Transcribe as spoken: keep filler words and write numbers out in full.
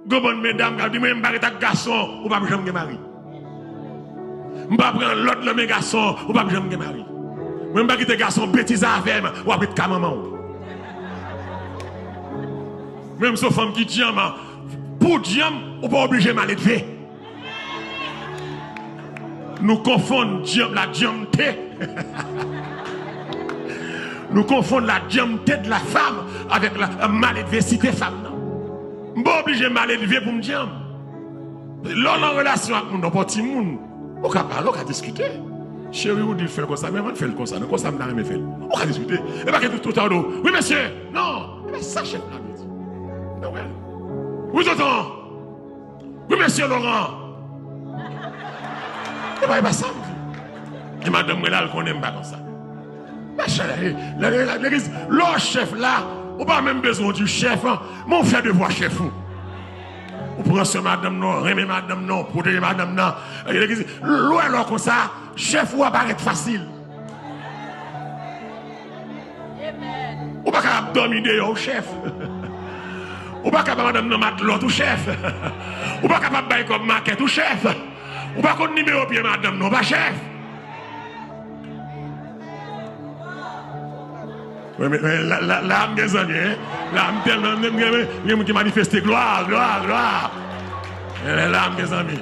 Gon bann medam k ap di, "Mwen, m pa ret ak gason, ou p ap janm gen mari. M pa pran lòd nan men gason, ou p ap janm gen mari. Mwen, m pa kite gason betize avè m, w ap ret ka manman w." Menm si w fanm ki djanm, pou djanm, ou pa oblije maledve. Nou konfonn djanm, la djanmte. Nou konfonn la djanmte de la femme avec la, euh, maledvesite fanm nan. M pa oblije maledve pou m djanm. Lè w nan relasyon ak moun, ou pa timoun, ou ka pale, ou ka diskite. Cheri, ou di fè l konsa, men ann fè l konsa, non, konsa m ta renmen fè l. Ou ka diskite. E pa gen tout, tout tan, wi, mesye, non, e pa sa chèf la vle di. Wi, tonton. Wi, mesye Laurent. E pa, e pa sa m di. E madanm mwen la, l konnen m pa konsa. Machallah, e, lè, lè, lè, legliz, lè w chèf la, ou pa menm bezwen di chèf, an, men w fè devwa chèf ou. Ou pran swen madanm nan, renmen madanm nan, pwoteje madanm nan. E legliz, lè w wè lè w konsa, chèf ou a parèt fasil. Ou pa kapab dòmi deyò, ou chèf. Ou pa kapab madanm nan matlòt, ou chèf. Ou pa kapab bay kòb makèt, ou chèf. Ou pa konn nimewo pye madanm nan, ou pa chèf. Wi, men, men, la, la, la, m gen zanmi, en. La, m tèlman, m gen, gen, gen moun ki manifeste, glwa, glwa, glwa. La, la, m gen zanmi.